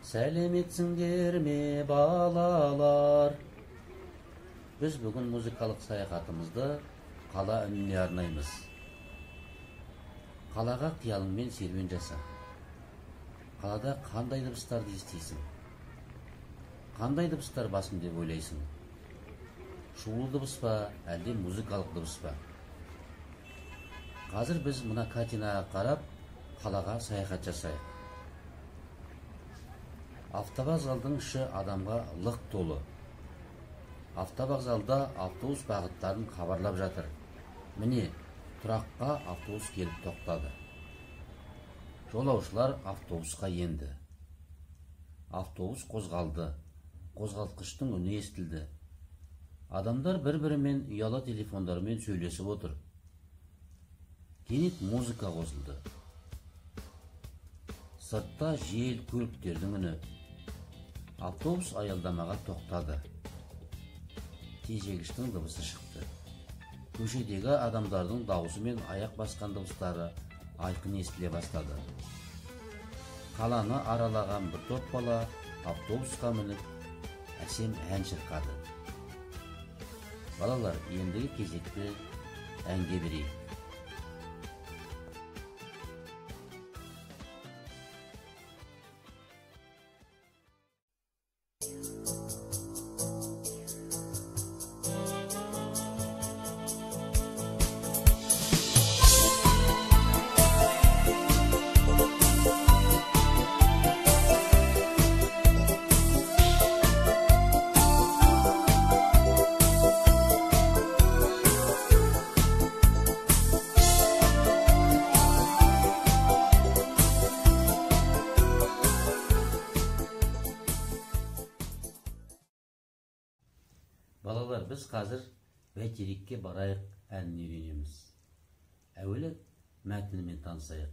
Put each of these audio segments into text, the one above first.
Сәлеметсіңдер ме, балалар? Біз бүгін музыкалық саяхатымызды қала үніне арнаймыз. Қалаға қиялыңмен серуен жаса. Қалада қандай дыбыстарды естисің? Қандай дыбыстар басым деп ойлайсың? Шулы дыбыс па, әлде музыкалық дыбыс па? Қазір біз мына картинаға қарап, қалаға саяхат жасайық. Автовокзалдың іші адамға лық толы. Автовокзалда автобус бағыттарын хабарлап жатыр. Міне, тұраққа автобус келіп тоқтады. Жолаушылар автобусқа енді. Автобус қозғалды. Қозғалтқыштың үні естілді. Адамдар бір-бірімен ұялы телефондарымен сөйлесіп отыр. Кенет музыка қосылды. Сыртта жел, көліктердің үні. Автобус аялдамаға тоқтады. Тежегіштің дыбысы шықты. Көшедегі адамдардың дауысы мен аяқ басқан дыбыстары айқын естіле бастады. Қаланы аралаған бір топ бала автобусқа мініп, әсем ән шырқады. Балалар, ендігі кезекті әнге берейік. Балалар, біз қазір Бәйтерекке барайық әнін үйренеміз. Әуелі мәтінімен танысайық.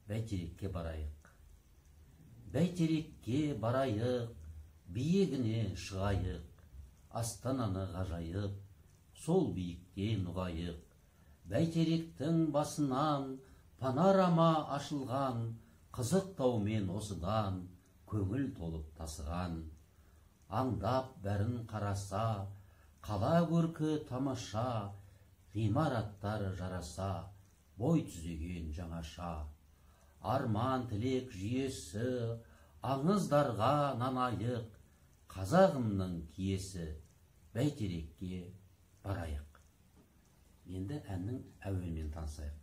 Бәйтерекке барайық. Бәйтерекке барайық, биігіне шығайық, астананы ғажайып, сол биіктен ұғайық. Бәйтеректің басынан панорама ашылған, қызық таумен осыдан көңіл толып тасыған. Аңдап бәрін қараса, қала көркі тамаша, ғимараттар жараса, бой түзеген жаңаша. Арман тілек жүйесі, аңыздарға нанайық, қазағымның киесі, Бәйтерекке барайық. Енді әннің әуенімен танысайық.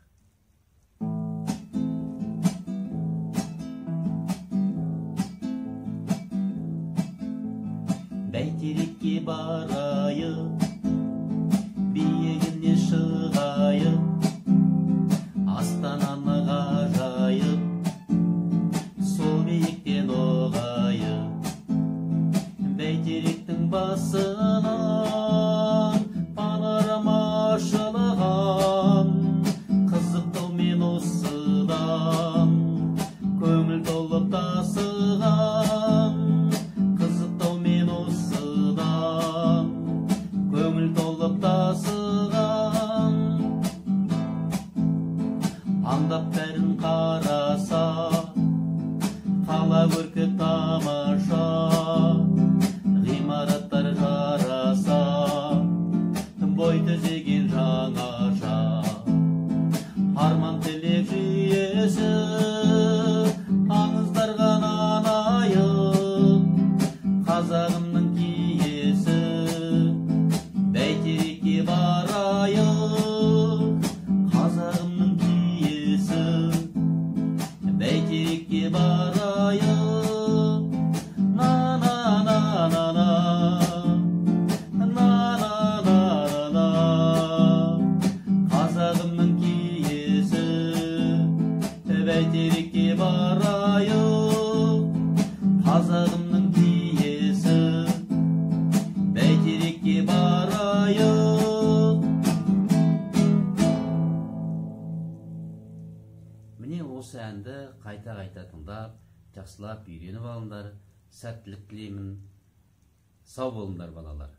Бәйтерекке барайық, биігіне шығайық, астананы ғажайып, сол биіктен ұғайық. Бәйтеректің басынан панорама ашылған, қызық таумен осыдан көңіл толып тасыған. Көңіл толып тасыған. Аңдап бәрін қараса, қала көркі тамаша, ғимараттар жараса, бой түзеген жаңаша. Арман тілек жүйесі, аңыздарға нанайық, қазағымның киесі, Бәйтерекке барайық, қазағымның киесі, Бәйтерекке барайық. На-на-на-на-на, на-на-на-на-на, қазағымның киесі, Бәйтерекке барайық, қазағымның киесі, Бәйтерекке барайық. Міне осы әнді қайта-қайта тыңдап, жақсылап үйреніп алыңдар. Сәттілік тілеймін. Сау болыңдар, балалар.